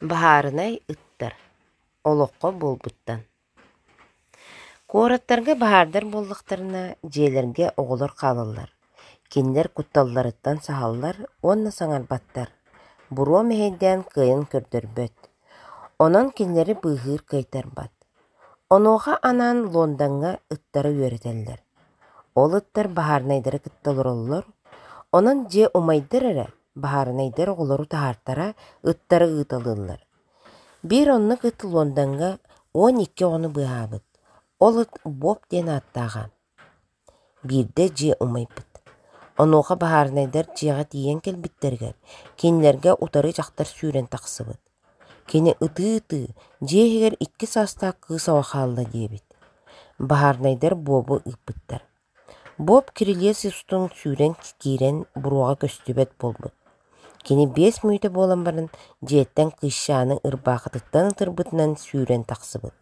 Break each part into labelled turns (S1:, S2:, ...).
S1: Баһаарынай ыттар олоххо буолбуттан Куораттарга баһаардар буоллахтарына, дьиэлэргэ оҕолор хаалаллар, кинилэр кутталларыттан саһаллар уонна саҥарбаттар, буруо мэһэйдээн кыайан көрдөрбөт, онон кинилэри быыһыыр кыайтарбат. Онуоха анаан Лондоҥҥа ыттары үөрэтэллэр. Ол ыттар баһаарынайдары кытта олороллор, онон дьиэ умайдар эрэ баһаарынайдар оҕолору таһаартара, ыттары ыыталыыллар. Биир оннук ыт Лондоҥҥа 12 оҕону быыһаабыт, ол ыт Боб диэн ааттааҕа. Биирдэ дьиэ умайбыт. Онуоха баһаарынайдар дьиэҕэ тиийэн кэлбиттэригэр, кинилэргэ утары дьахтар сүүрэн тахсыбыт. Кини ытыы-ытыы дьиэ иһигэр 2 саастаах кыыс оҕо хаалла диэбит. Баһаарынайдар Бобу ыыппыттар. Боб кирилиэс устун сүүрэн киирэн буруоҕа көстүбэт буолбут. Кини 5 мүнүүтэ буолан баран дьиэттэн кыысчааны ырбаахытыттан ытырбытынан сүүрэн тахсыбыт.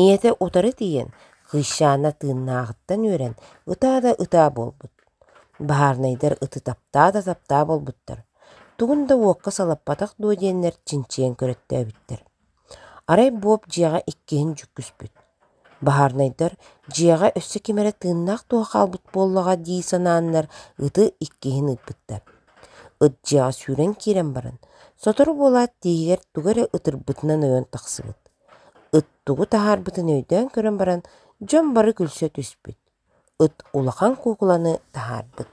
S1: Ийэтэ утары тиийэн, кыысчаана тыыннааҕыттан үөрэн ытаа да ытаа буолбут. Баһаарынайдар ыты таптаа да таптаа буолбуттар, тугун да уокка салаппатах дуо диэннэр чинчийэн көрөттөөбүттэр. Арай Боб дьиэҕэ иккиһин дьүккүспүт. Баһаарынайдар дьиэҕэ өссө ким эрэ тыыннаах дуо хаалбыт буоллаҕа дии санааннар ыты иккиһин ыыппыттар. Ыт дьиэҕэ сүүрэн киирэн баран, сотору буолаат тииһигэр тугу эрэ ытырбытынан ойон тахсыбыт. Ыт тугу таһаарбытын өйдөөн көрөн баран, дьон бары күлсэ түспүт. Ыт улахан куукуланы таһаарбыт.